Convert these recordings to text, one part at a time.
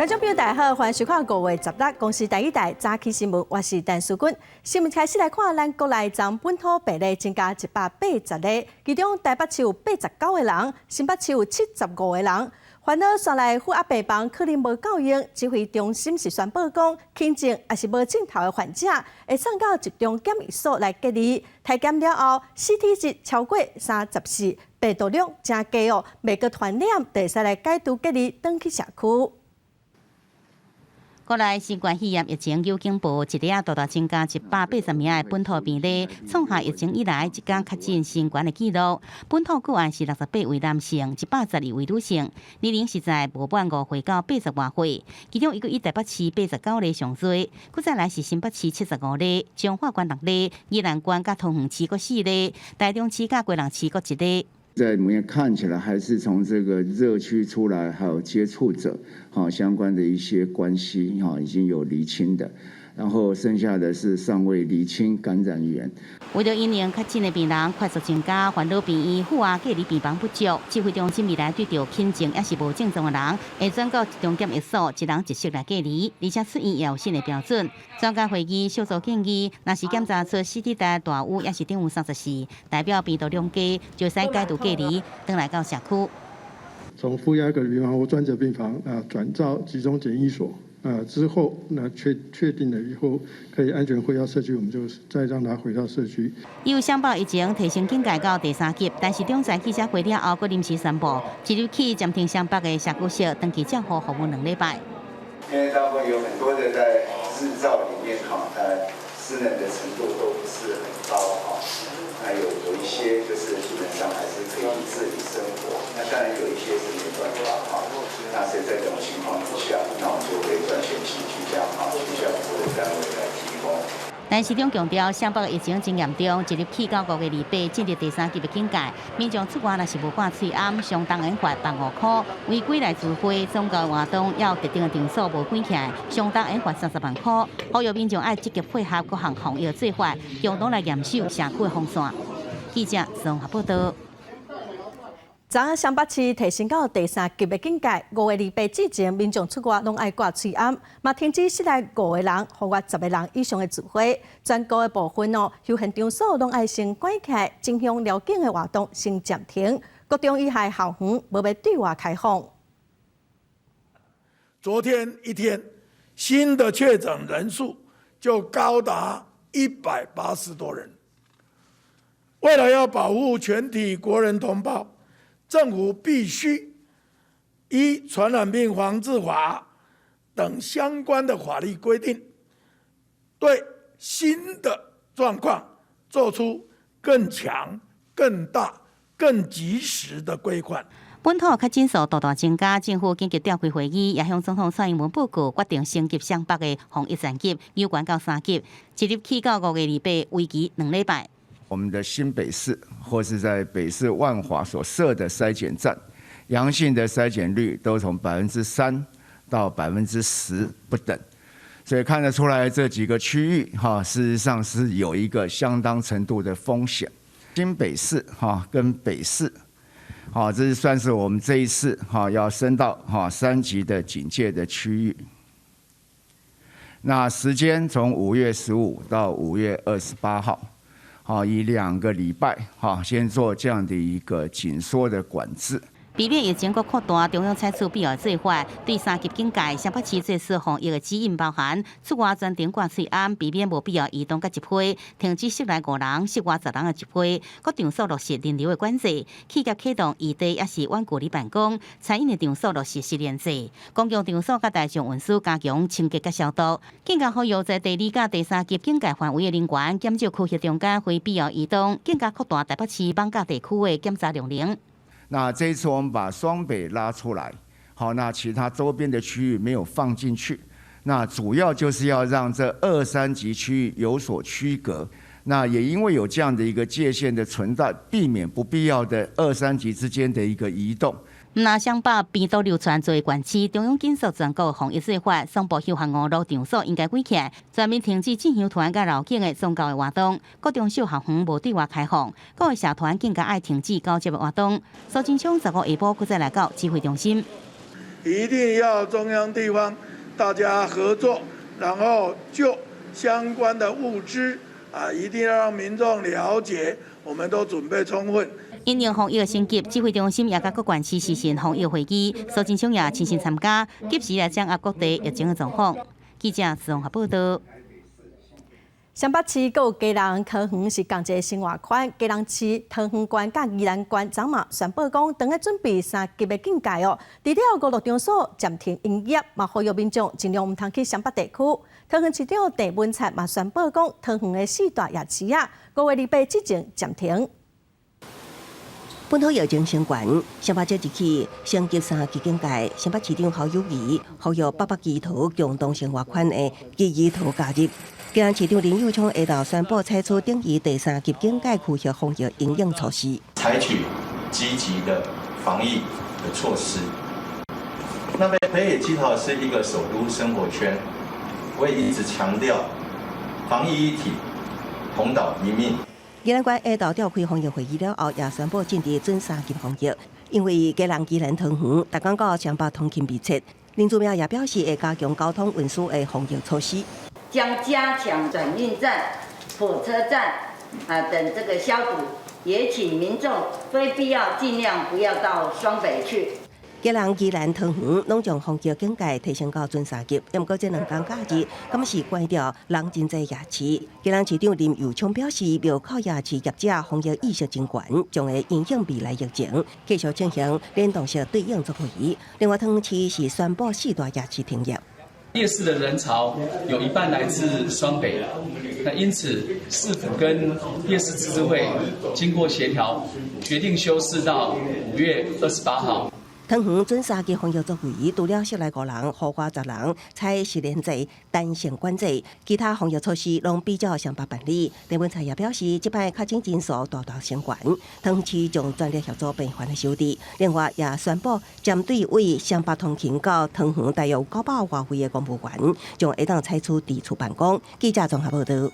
觀眾朋友大家好，歡迎收看5月16公視第一台早起新聞，我是陳淑君。新聞開始來看，咱國內昨本土病例增加180個，其中台北市有89個人，新北市有75個人。煩惱紲來負壓病房可能無夠用，指揮中心是宣布講，輕症抑是無症頭的患者會送到集中檢疫所來隔離。篩檢了後，CT 值超過34，病毒量誠低哦，袂閣傳染，就會使來解除隔離，轉去社區。國內新冠肺炎疫情有警報，一日仔大大增加180名的本土病例，創下疫情以來一天確診新懸的紀錄。本土個案是68位男性，112位女性，年齡是在無滿5歲到80外歲。其中猶閣以台北市89例上濟，閣再來是新北市75例，彰化縣6例，宜蘭縣佮桃園市各4例，台中市佮基隆市各1例。在裡面看起來還是從這個熱區出來，還有接觸者，哈相關的一些關係，哈已經有釐清的，然後剩下的是尚未釐清感染源。為著因應確診的病人快速增加，煩惱病院負壓隔離病房不足，指揮中心未來對著輕症抑是無症狀的人，會轉到集中檢疫所，一人一室來隔離，而且出院也有新的標準。專家會議小組建議，若是檢查出 CT 值大於抑是等於34，代表病毒量低，就使解除隔離，轉來到社區。從負壓隔離病房或專責病房啊，轉到集中檢疫所啊之後，那確定了以後可以安全回到社區，我們就再讓他回到社區。有雙北疫情提升警戒到第三級，但是中在記者會了後，閣臨時宣布，即日起暫停雙北的社區室長期照護服務2禮拜。因為大部分有很多的在日照裡面哈，它失能的程度都不是很高哈。那有一些就是基本上還是可以自理生活，那當然有一些是沒辦法哈。那所以在這種情況之下，那我們就會轉選請居家哈居家服務的單位來提供。但市長強調，雙北疫情真嚴重，一日起到5月28進入第三級的警戒，民眾出外若是無掛喙罨，相當會罰15塊；違規來聚會、宗教活動，抑有特定的場所無關起來，相當會罰30萬塊。呼籲民眾愛積極配合各項防疫做法，共同來嚴守社區的防線。記者綜合報道。昨雙北市提升到第三級的警戒，5月28之前，民眾出外攏愛掛喙罨，嘛停止室內五個人或10個人以上的聚會。全國的部分哦，休閒場所攏愛先關起來，爭相寮境的活動先暫停。國中以下校園無欲對外開放。昨天一天，新的確診人數就高達180多人。為了要保護全體國人同胞，政府必須依傳染病防治法等相關的法律規定，對新的狀況做出更強、更大、更及時的規範。本土確診數大大增加，政府緊急召開會議，也向總統蔡英文報告，決定升級雙北的防疫層級，由懸到三級，即日起到5月28，為期2禮拜。我們的新北市或是在北市萬華所設的篩檢站，陽性的篩檢率都從3%到10%不等，所以看得出來這幾個區域哈，事實上是有一個相當程度的風險。新北市哈跟北市，好，這是算是我們這一次哈要升到哈三級的警戒的區域。那時間從5月15到5月28號。好，以2個禮拜，哈，先做這樣的一個緊縮的管制。避免疫情閣擴大，中央採取必要做法，對三級警戒，雙北市做出防疫的指引，包含出外全程掛喙罨，避免無必要移動佮集會，停止室內五人、室外十人的集會，各場所落實人流的管制，企業啟動異地抑是遠距離辦公，餐飲的場所落實實聯制，公共場所佮大眾運輸加強清潔佮消毒，更加呼籲在第二佮第三級警戒範圍的人員減少區域中間非必要移動，更加擴大台北市艋舺地區的檢查量能。那這一次我們把雙北拉出來，好，那其他周邊的區域沒有放進去，那主要就是要讓這二三級區域有所區隔。那也因為有這樣的一個界限的存在，避免不必要的二三級之間的一個移動。毋但雙北病毒流竄做懸市，中央緊縮全國防疫做法，宣布休閒娛樂場所應該關起來，全面停止進香團佮繞境的宗教的活動，國中小學園無對外開放，各個社團更加愛停止交接的活動。蘇貞昌15下晡閣再來到指揮中心。一定要中央地方大家合作，然後就相關的物資啊，一定要讓民眾了解，我們都準備充分。因應防疫升級，指揮中心也佮各縣市視訊防疫會議，蘇貞昌也親身參加，及時來掌握各地疫情的狀況。記者綜合報道。雙北市閣有基隆桃園是仝一个生活圈，基隆市、桃園縣佮宜蘭縣昨嘛宣布講，當咧準備三級的警戒哦。除了娛樂場所暫停營業，嘛呼籲民眾盡量毋通去雙北地區。桃園市長鄭文燦嘛宣布講，桃園的四大夜市啊，5月28之前暫停。本土疫情升懸，雙北即日起升級三級警戒。雙北市長侯友宜呼籲北北基桃共同生活圈的基宜桃加入。基隆市長林右昌下晝宣布採取等於第三級警戒區域防疫因應措施，採取積極的防疫的措施。那北北基桃是一個首都生活圈，我也一直強調防疫一體，同島一命。宜蘭縣下晝召開防疫會議了後，也宣布進入準三級防疫。因為基隆、宜蘭、桃園，逐工佮雙北通勤密切。林姿妙也表示會加強交通運輸的防疫措施，將加強轉運站、火車站啊等這個消毒，也請民眾非必要盡量不要到雙北去。基隆、宜蘭、桃園攏將防疫警戒提升到準三級，毋過這兩工假日，敢是關掉人真濟夜市。基隆市長林右昌表示，廟口夜市業者防疫意識真懸，將會影響未來疫情，繼續進行聯動式對應作為。另外，桃園市是宣布四大夜市停業。夜市的人潮有一半來自雙北，那因此市府跟夜市自治會經過協調，決定休市到5月28號。桃園準三級防疫作為，除了室內五人、戶外十人採實聯制彈性管制，其他防疫措施攏比照雙北辦理。鄭文燦也表示，這擺確診人數大大升懸，桃園市將全力協助病患的收治。另外，也宣布針對為雙北通勤到桃園大約900外位的公務員，將會當採取佇厝辦公。記者綜合報道。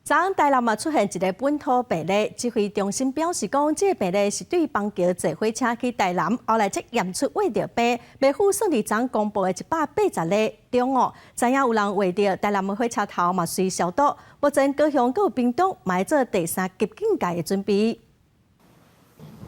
昨昏台南嘛出現一个本土病例，指揮中心表示講，這个病例是對板橋坐火車去台南，後來才驗出患著病，袂符算佇昨昏公布的180例中哦。知影有人患著台南的火車頭嘛隨消毒，目前高雄閣有屏東嘛做第三級警戒的準備。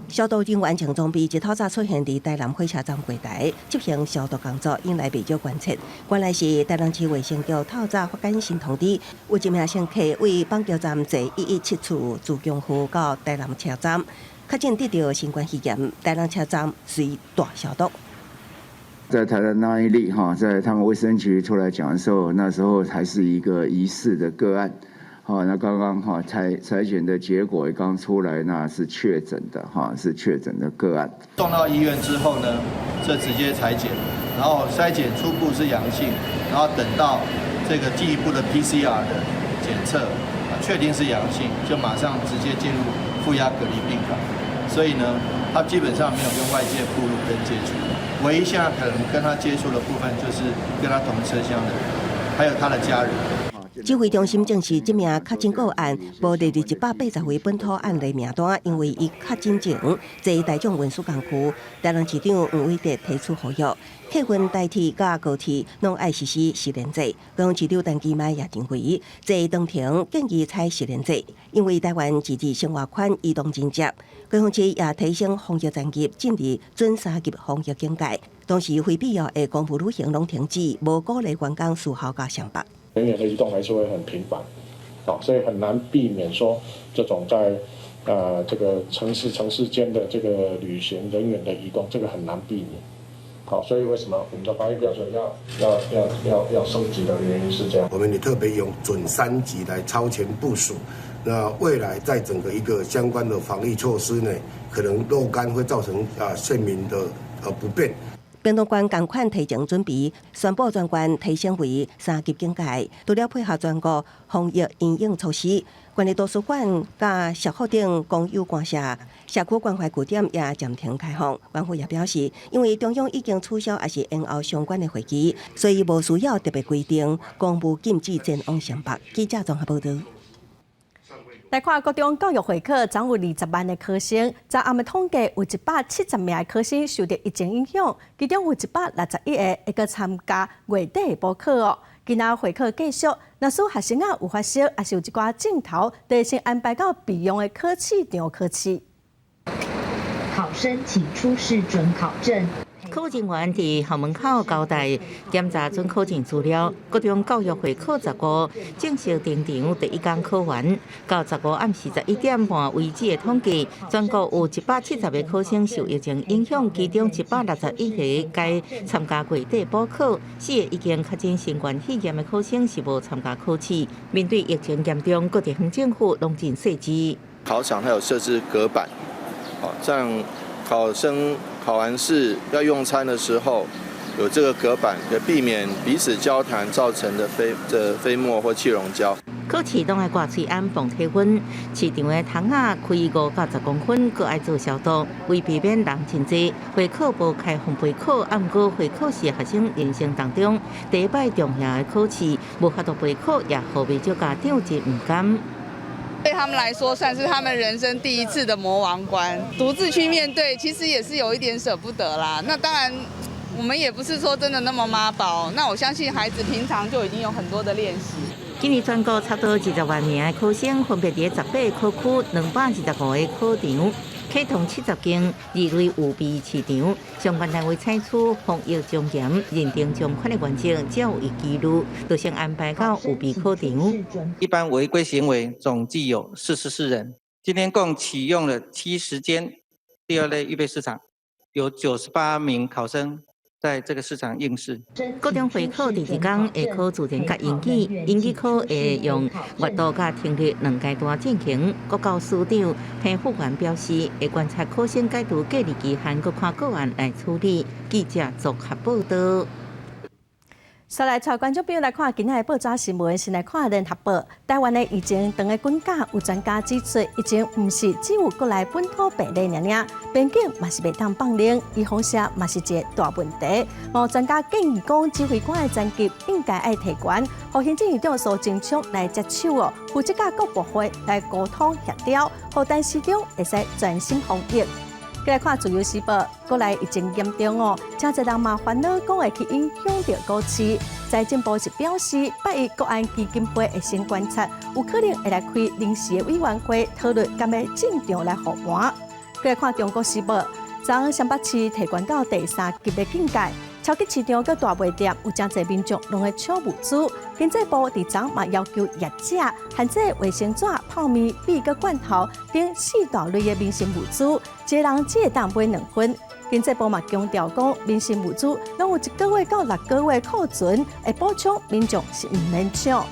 消毒人員穿裝備，一透早出現佇台南火車站櫃台執行消毒工作，引來袂少關切。原來是台南市衛生局透早發簡訊通知，有一名乘客為板橋站坐117次自強號到台南車站，確診得著新冠肺炎，台南車站隨大消毒。在台南那一例哈，在他們衛生局出來講的時候，那時候還是一個疑似的個案。好，那剛剛哈採檢的結果也剛出來，那是確診的哈，是確診的個案。送到醫院之後呢，這直接採檢，然後篩檢初步是陽性，然後等到這個進一步的 PCR 的檢測，確定是陽性，就馬上直接進入負壓隔離病房。所以呢，他基本上沒有跟外界暴露跟接觸，唯一現在可能跟他接觸的部分就是跟他同車廂的人，還有他的家人。指揮中心證實，這名確診個案無列入180位本土案例名單，因為伊確診前坐大眾運輸工具。台南市長黃偉哲提出呼籲，客運、台鐵佮高鐵攏愛實施實聯制。高雄市長陳其邁也認為，坐長程建議採實聯制，因為台灣自治生活圈移動真捷。高雄市也提升防疫層級，進入準三級防疫警戒，同時非必要的公務旅行攏停止，無鼓勵觀光事後佮雙北。人員的移動還是會很頻繁，所以很難避免說這種在這個城市城市間的這個旅行人員的移動，這個很難避免。好，所以為什麼我們的防疫標準要升級的原因是這樣。我們也特別用準三級來超前部署，那未來在整個一個相關的防疫措施呢，可能若干會造成啊縣民的不便。屏東縣仝款提前準備，宣布全縣提升為三級警戒，除了配合全國防疫因應措施，縣立圖書館佮社福等公有館舍、社區關懷據點也暫停開放。縣府也表示，因為中央已經取消抑是延後相關的會議，所以無需要特別規定公務禁止前往雙北。記者綜合報道。來看國中教育會考，總有20萬个考生，昨暗的統計有170名的考生受著疫情影響，其中有161個會閣參加月底的補考哦。今仔會考繼續，若使學生仔有發燒，抑是有一寡症頭，就先安排到備用的考試場考試。考生請出示准考證。考人員佇校門口交代檢查准考證資料。國中教育會考15正式登場第一工考完，到15暗時11點半為止的統計，全國有170個考生受疫情影響，其中161個改參加月底補考，四个已經確診新冠肺炎的考生是無參加考試。面對疫情嚴重，各地方政府攏真細緻。考場它有設置隔板，哦，這樣考生考完試要用餐的時候，有這個隔板，可避免彼此交談造成的飛沫或氣溶膠。考試攏愛掛喙罨磅體溫，試場的窗仔開5到10公分，閣愛做消毒，為避免人真濟，會考無開放備考，毋過會考是學生人生當中第一擺重要的考試，無法度備考，也予袂少家長真毋甘。對他們來說，算是他們人生第一次的魔王關，獨自去面對，其實也是有一點捨不得啦。那當然，我們也不是說真的那麼媽寶。那我相信孩子平常就已經有很多的練習。今年全國差不多20萬名的考生，分別佇18個考區、225個考場，啟動70間二類預備試場。相關單位採取防疫從嚴、認定從寬的原則，只要有記錄，就先安排到預備考場。一般違規行為總計有44人，今天共啟用了70間第二類預備試場，有98名考生在這個試場應試。國中會考第二工會考自然佮英語，英語考會用閱讀佮聽力兩階段進行。國教署長彭富源表示，會觀察考生解除隔離期限，閣看個案來處理。記者綜合報道。再來帶觀眾朋友來看今仔的報紙新聞，先來看聯合報。台灣的疫情長的滾價，有專家指出，疫情毋是只有國內本土病例爾爾，邊境嘛是袂當放寬，預防射嘛是一个大問題。有專家建議講，指揮官的層級應該愛提懸，予行政院長蘇貞昌來接手哦，負責佮各部會來溝通協調，予陳時中會使專心防疫。繼來看《自由時報》，國內疫情嚴重哦，誠濟人嘛煩惱講會去影響著股市。財政部是表示，拜一國安基金會會先觀察，有可能會來開臨時的委員會討論，敢欲進場來護盤。繼來看《中國時報》，昨雙北市提懸到第三級的警戒，超級市場佮大賣店有誠濟民眾攏會搶物資。經濟部佇昨嘛要求業者限制衛生紙、泡麵、米佮罐頭等四大類的民生物資，一个人只會當買兩份。經濟部嘛強調講，民生物資攏有一個月到6個月庫存，會補充民眾是毋免搶。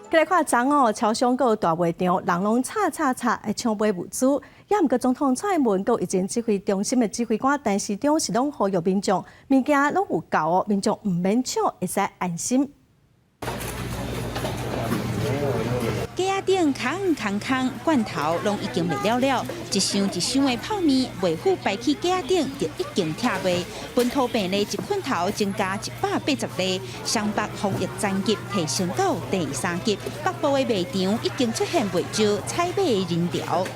繼來看昨哦，超商閣大賣場，人攏吵吵吵，會搶買物資。也毋過總統蔡英文閣疫情指揮中心的指揮官陳時中是攏呼籲民眾，物件攏有夠哦，民眾毋免搶，會使安心。架仔頂空空空，罐頭攏已經賣了了，一箱一箱的泡麵，袂赴擺去架仔頂就已經拆賣。本土病例一困頭增加180例，雙北防疫層級提升到第三級，北部的賣場已經出現袂少採買的人潮。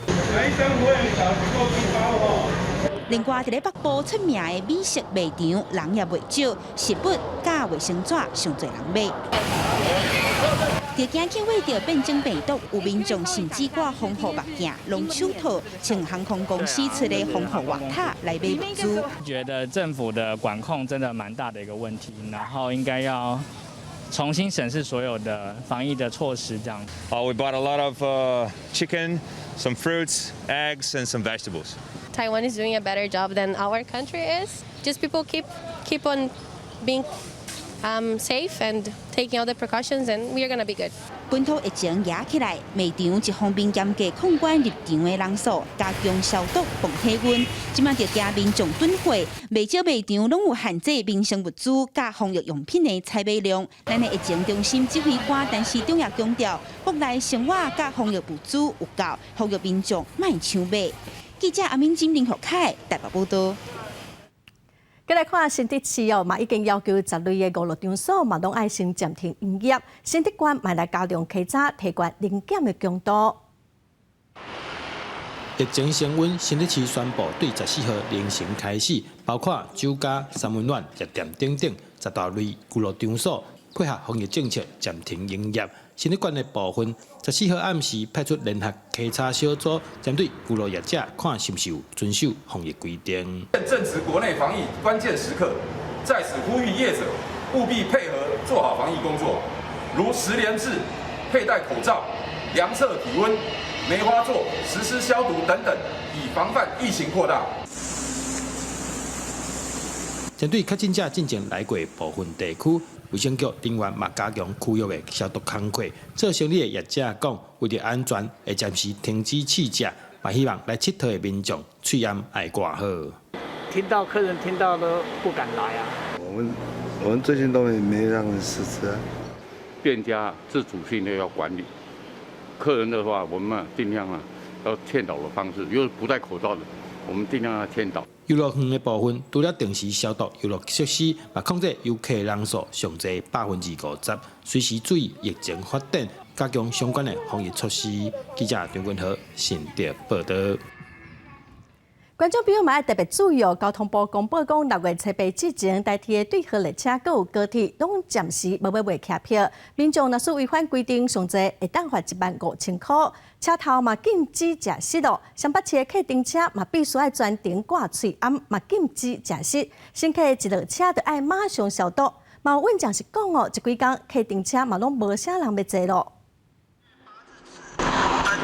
另外，佇咧北部出名的美食賣場，人也袂少，食物佮衛生紙上濟人買。就驚去為著變種病毒，有民眾甚至掛防護目鏡、攏手套，穿航空公司出的防護外套來買物資。覺得政府的管控真的蠻大的一個問題，然後應該要重新審視所有的防疫的措施，這樣。 We bought a lot of chicken, some fruits, eggs, and some vegetables. Taiwan is doing a better job than our country is. Just people keep on being safe and taking all the precautions, and we are gonna be good. 本土疫情壓起來，賣場一方面嚴格控管入場的人數，加強消毒、磅體溫，這馬就驚民眾囤貨，袂少賣場攏有限制民生物資佮防疫用品的採買量。咱的疫情中心指揮官陳時中也強調，國內生活佮防疫物資有夠，呼籲民眾莫搶買。記者阿敏金林學凱台北報道。過來看新竹市哦，嘛已經要求十類的娛樂場所嘛，攏愛先暫停營業。新竹縣嘛來加強稽查，提懸臨檢的強度。疫情升溫，新竹市宣布對14號凌晨開始，包括酒家、三溫暖、夜店等等十大類娛樂場所，配合防疫政策暫停營業。新竹縣的部分，14號暗時派出聯合稽查小組，針對娛樂業者看是毋是有遵守防疫規定。正值國內防疫關鍵時刻，在此呼籲業者務必配合做好防疫工作，如實聯制、佩戴口罩、量測體溫、梅花座、實施消毒等等，以防範疫情擴大。針對確診者進前來過部分地區，衛生局人員嘛加強區域的消毒工課。做生意的業者講，為著安全，會暫時停止試食，嘛希望來𨑨迌的民眾喙罨愛掛好。聽到客人聽到都不敢來啊。我們最近都沒讓人試吃啊。店家自主性的要管理，客人的話，我們盡量啊要勸導的方式，如果不戴口罩的，我們盡量要勸導。遊樂園的部分，除了定時消毒遊樂設施，嘛控制遊客人數上濟50%，隨時注意疫情發展，加強相關的防疫措施。記者張君豪新竹報導。觀眾朋友嘛愛特別注意哦，交通部公布講，6月初八之前，台鐵的對號列車閣有高鐵攏暫時無欲賣客票。民眾若是違反規定，上濟會當罰15,000箍。車頭嘛禁止食食咯，雙北市的客登車嘛必須愛全程掛喙罨，嘛禁止食食。乘客一落車就愛馬上消毒。嘛有運將是講哦，這幾工客登車嘛攏無啥人欲坐咯。本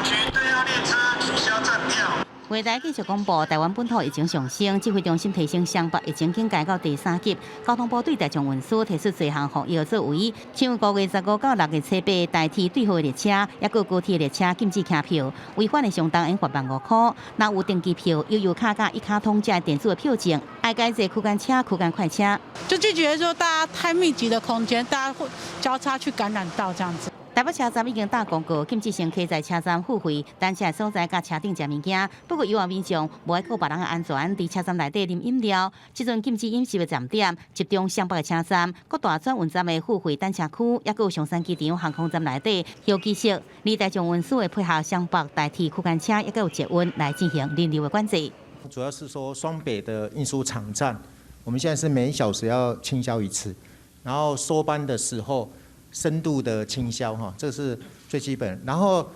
局對號列車取消站票。月台繼續公布，台灣本土疫情上升，指揮中心提升雙北疫情警戒到第三級。交通部對大眾運輸提出多項防疫作為，像5月15到6月初八，台鐵對號列車，抑閣高鐵列車禁止客票，違反的相當應罰15,000箍。若有登機票、悠遊卡佮一卡通這電子的票證，愛改坐區間車、區間快車。就拒絕說大家太密集的空間，大家會交叉去感染到這樣子。台北車站已經打公告，禁止乘客在車站付費、等車所在佮車頂食物件。不過有的民眾無愛顧別人的安全，佇車站內底啉飲料。這陣禁止飲食的站點集中雙北的車站、各大轉運站的付費等車區，抑閣有松山機場航空站內底候機室。而大眾運輸會配合雙北台鐵區間車，抑閣有捷運來進行人流的管制。主要是說雙北的運輸場站，我們現在是每小時要清消一次，然後收班的時候，深度的清消哈，這是最基本。然後，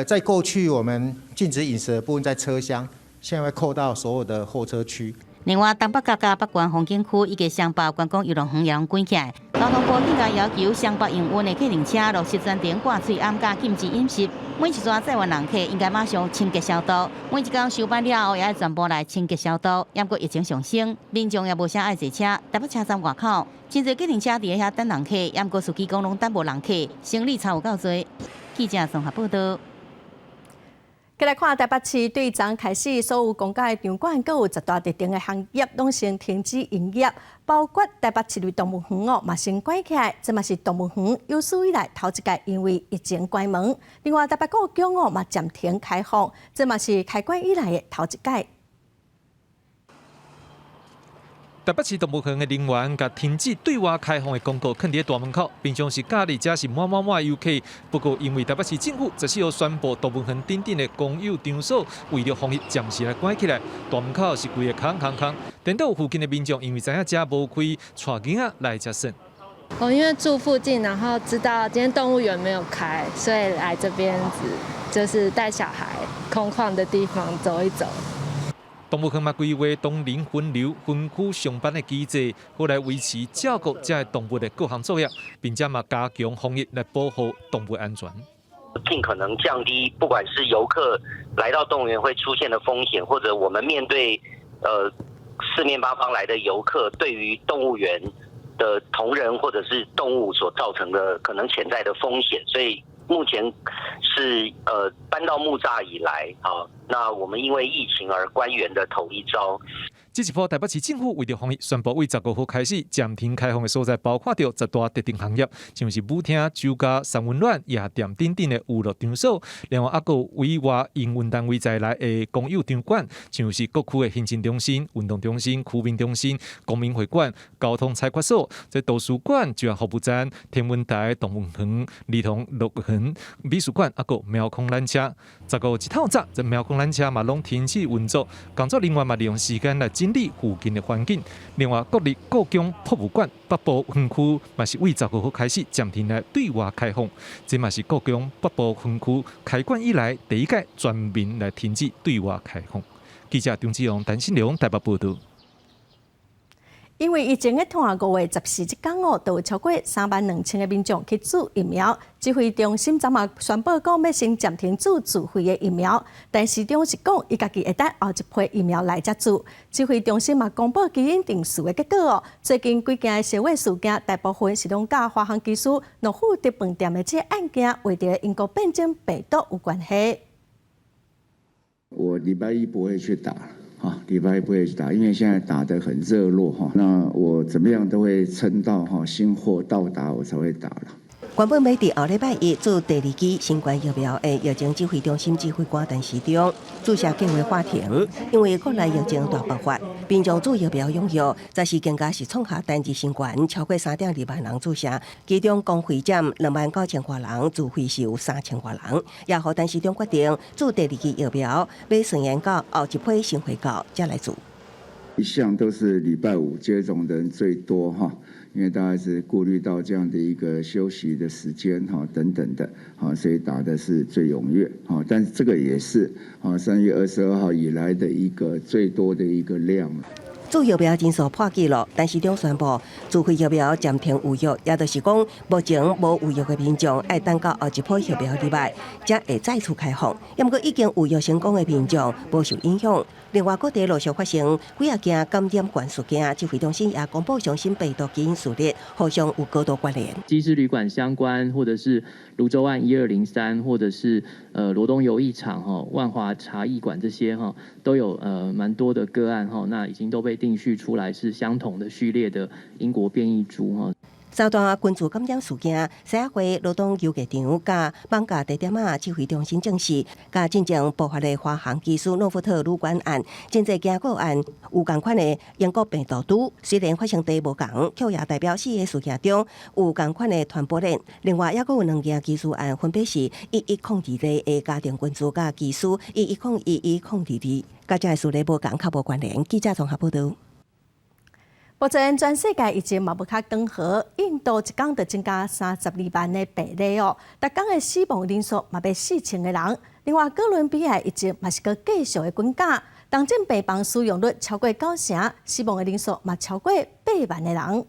在過去我們禁止飲食的部分在車廂，現在會擴到所有的候車區。另外，東北角佮北關風景區以及雙北觀光遊樂園也攏關起來。交通部更加要求雙北營運的客運車落實全程掛喙罨佮禁止飲食。每一逝載運人客應該馬上清潔消毒。每一工收班了後，也愛全部來清潔消毒。毋過疫情上升，民眾也無啥愛坐車。台北車站外口，真濟計程車佇遐等人客，毋過司機講攏等無人客，生理差有夠濟。記者綜合報導。過來看台北市對昨開始，所有公家的場館閣有十大特定的行業攏先停止營業，包括台北市立動物園哦，嘛先關起來。這嘛是動物園有史以來頭一擺因為疫情關門。另外，台北故宮哦嘛暫停開放，這嘛是開館以來的頭一擺。台北市動物園的人員共停止對外開放的公告囥佇大門口，平常時假日遮是滿滿滿的遊客。不過，因為台北市政府14號宣布動物園等等的公有場所為了防疫暫時來關起來，大門口是規个空空空。顛倒附近的民眾因為知影遮無開，帶囡仔來遮耍。我因為住附近，然後知道今天動物園沒有開，所以來這邊子就是帶小孩空曠的地方走一走。動物園嘛規劃當人分流分區上班的機制，好來維持照顧這些動物的各項作業，並且嘛加強防疫來保護動物安全。盡可能降低，不管是遊客來到動物園會出現的風險，或者我們面對四面八方來的遊客對於動物園的同仁或者是動物所造成的可能潛在的風險，所以目前是搬到木柵以來，好，那我們因為疫情而關園的頭一遭。這一波台北市政府為著防疫，宣布對十五號開始暫停開放的所在，包括著十大特定行業，像是舞廳、酒家、三溫暖、夜店等等的娛樂場所。另外，猶閣有委外營運單位在內的公有場館，像是各區的行政中心、運動中心、區民中心、公民會館、交通裁決所、這圖書館、救援服務站、天文台、動物園、兒童樂園、美術館，猶閣貓空纜車。十五一透早，這貓空纜車嘛攏停止運作，工作人員嘛利用時間來整理附近的環境。另外，國立故宮博物館北部分區嘛是對十五號開始暫停來對外開放，這嘛是故宮北部分區開館以來第一屆全面來停止對外開放。記者張志勇、陳新良台北報導。因為疫情的拖5月14這工哦，就有超過3萬2千个民眾去注疫苗。指揮中心昨嘛宣布講，欲先暫停注自費的疫苗，但市長是講，伊家己會等後一批疫苗來才注。指揮中心嘛公布基因定序的結果哦，最近幾件的社會事件，大部分是攏佮華航機師諾富特飯店的這个案件，懷著英國變種病毒有關係。我禮拜一不會去打。啊，禮拜一不會去打，因為現在打得很熱絡哈。那我怎麼樣都會撐到哈新貨到達，我才會打了。原本欲佇後禮拜一注第二劑新冠疫苗的疫情指揮中心指揮官陳時中注射計畫喊停，因為國內疫情大爆發，民眾注疫苗踴躍，十四更加是創下單日新高，超過3.2萬人注射，其中公費佔2萬9千外人，自費是有3千外人。也予陳時中決定注第二劑疫苗，欲順延到後一批新貨到才來注。一向都是禮拜五接種的人最多哈。因為大家是顧慮到這樣的一個休息的時間哈等等的，所以打的是最踴躍哈。但是這個也是3月22號以來的一個最多的一個量。注疫苗人數破紀錄，陳時中宣布自費疫苗暫停預約，也就是講，目前無預約的民眾愛等到後一波疫苗入來，才會再次開放。毋過已經預約成功的民眾無受影響。另外，各地陸續發生幾仔件感染群事件，指揮中心也公布上新病毒基因序列，互相有高度關聯。機師旅館相關，或者是蘆洲案1203，或者是羅東遊藝場、哈萬華茶藝館這些哈，都有蠻多的個案哈，那已經都被定序出來是相同的序列的英國變異株哈。三大群聚感染事件，西仔會羅東遊藝場佮艋舺茶點仔指揮中心證實，佮進前爆發的華航機師諾富特旅館案，真濟件個案有仝款的英國病毒株，雖然發生地無仝，卻也代表四个事件中有仝款的傳播鏈。另外，猶閣有兩件機師案，分別是11022的家庭群聚佮機師11011-022，佮這个事例無仝較無關聯。記者綜合報導。目前全世界疫情嘛無較轉好，印度一工就增加32萬的病例哦，逐工的死亡人數嘛欲4千个人。另外，哥倫比亞疫情嘛是閣繼續的滾加，重症病房使用率超過九成，死亡的人數嘛超過8萬个人。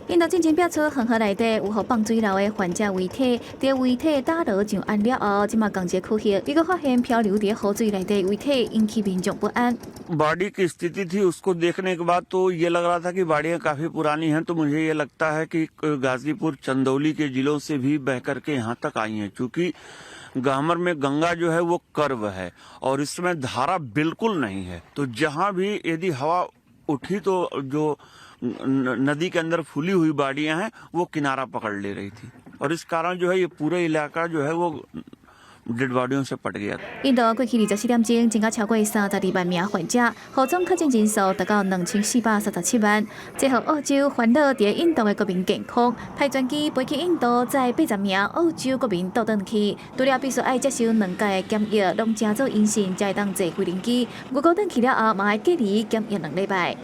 印度進前爆出恆河內底有予放水流的患者遺體，佇遺體打撈上岸了後，這馬仝一個區域，結果發現漂流佇河水內底遺體，引起民眾不安。 बाड़ी की स्थिति थी उसको देखने के बाद तो ये लग रहा था कि बाड़ियाँ काफी पुरानी हैं, तो मुझे ये लगता है कि गाजीपुर, चंदौली के जिलों से भी बह करके यहाँ तक आई हैं, क्योंकि गहमर में गंगा जो है वो कर्व है और इसमें धारा बिल्कुल नहीं है, तो जहाँ भी यदि हवा उठी तो जो नदी के अंदर फूली हुई बाड़ियां हैं वो किनारा पकड़ ले रही थी और इस कारण जो है ये पूरा इलाका जो है वो डेड बॉडियों से पट गया。印度過去24點鐘增加超過32萬名患者，予總確診人數達到2437萬。這予澳洲煩惱佇印度的國民健康，派專機飛去印度，載80名澳洲國民倒轉去。除了必須愛接受兩屆的檢疫，攏成做陰性，才會當坐飛行機。如果轉去了後，嘛愛隔離檢疫2禮拜。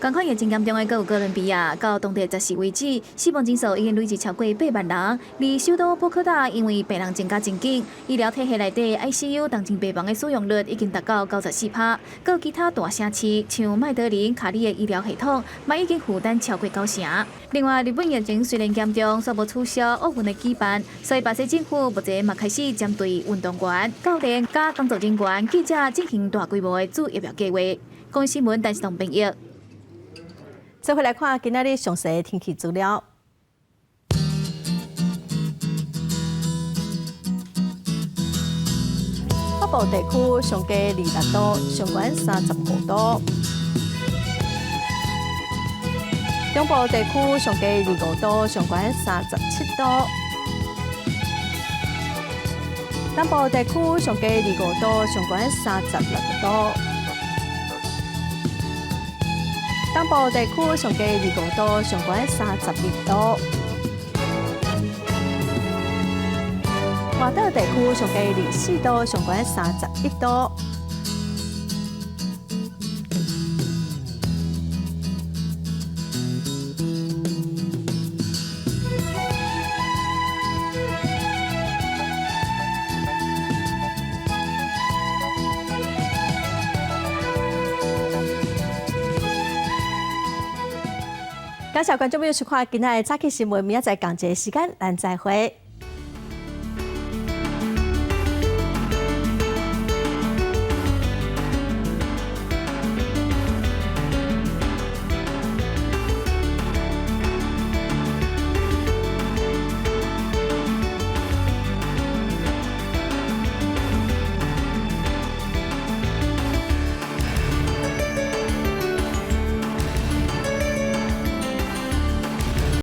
仝款疫情嚴重的，閣有哥倫比亞，到當地十四為止，死亡人數已經累計超過8萬人。而首都波哥大因為病人增加真緊，醫療體系內底 ICU 重症病房的使用率已經達到94%。閣有其他大城市，像麥德林、卡里的醫療系統，嘛已經負擔超過九成。另外，日本疫情雖然嚴重，卻無取消奧運的舉辦，所以巴西政府目前嘛開始針對運動員、教練佮工作人員、記者進行大規模的注疫苗計畫。公視新聞，陳世東編譯。做伙來看今仔日詳細的天氣資料。北部地區上低26度，上懸35度；中部地區上低25度，上懸37度；南部地區上低25度，上懸36度；東部地區上低25度，上懸32度。外島地區上低24度，上懸31度。感謝觀眾朋友收看今仔的早起新聞，明仔載仝一个時間，咱再會。